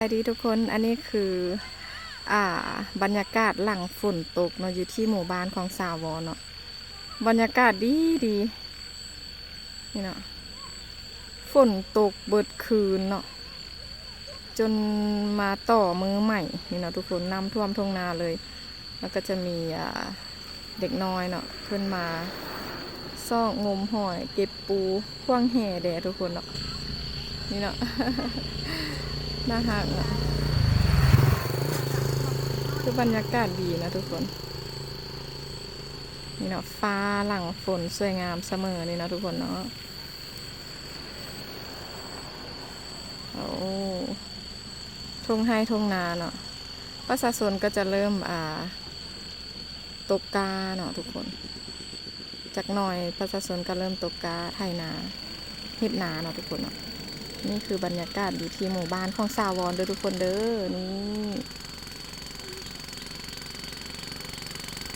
ສະບາຍດີທຸກຄົນ ອັນນີ້ຄື ອ່າ ບັນຍາກາດຫຼັງຝົນຕົກເນາະ ຢູ່ທີ່ໝູ່ບ້ານຂອງສາວອນເນາະ ບັນຍາກາດດີດີ ນີ້ເນາະ ຝົນຕົກເບິດຄືນເນາະ ຈົນມາຕໍ່ມື້ໃໝ່ນີ້ເນາະທຸກຄົນ ນ້ຳຖ້ວມທົ່ງນາເລີຍ ແລ້ວກໍຈະມີ ອ່າ ເດັກນ້ອຍເນາະ ເພິ່ນມາຊອກງົມຫອຍ ເກັບປູ ຂວ້າງແຫແດ່ທຸກຄົນເນາະ ນີ້ເນາະ ໜ້າຮັກເນາະ ຄືບັນຍາກາດດີເນາະທຸກຄົນ ນີ້ເນາະ ຟ້າຫຼັງຝົນສວຍງາມສະເໝີນີ້ເນາະທຸກຄົນເນາະ ໂອ້ ທົ່ງໄຮ່ທົ່ງນາເນາະ ປະຊາຊົນກໍຈະເລີ່ມ ອ່າ ຕົກກ້າເນາະທຸກຄົນ ຈັກໜ່ອຍປະຊາຊົນກໍເລີ່ມຕົກກ້າໄຖນາ ເຮັດນາເນາະທຸກຄົນເນາະ ນີ້ຄືບັນຍາກາດຢູ່ທີ່ໝູ່ບ້ານຂອງສາວອນເດີທຸກຄົນເດີ ນີ້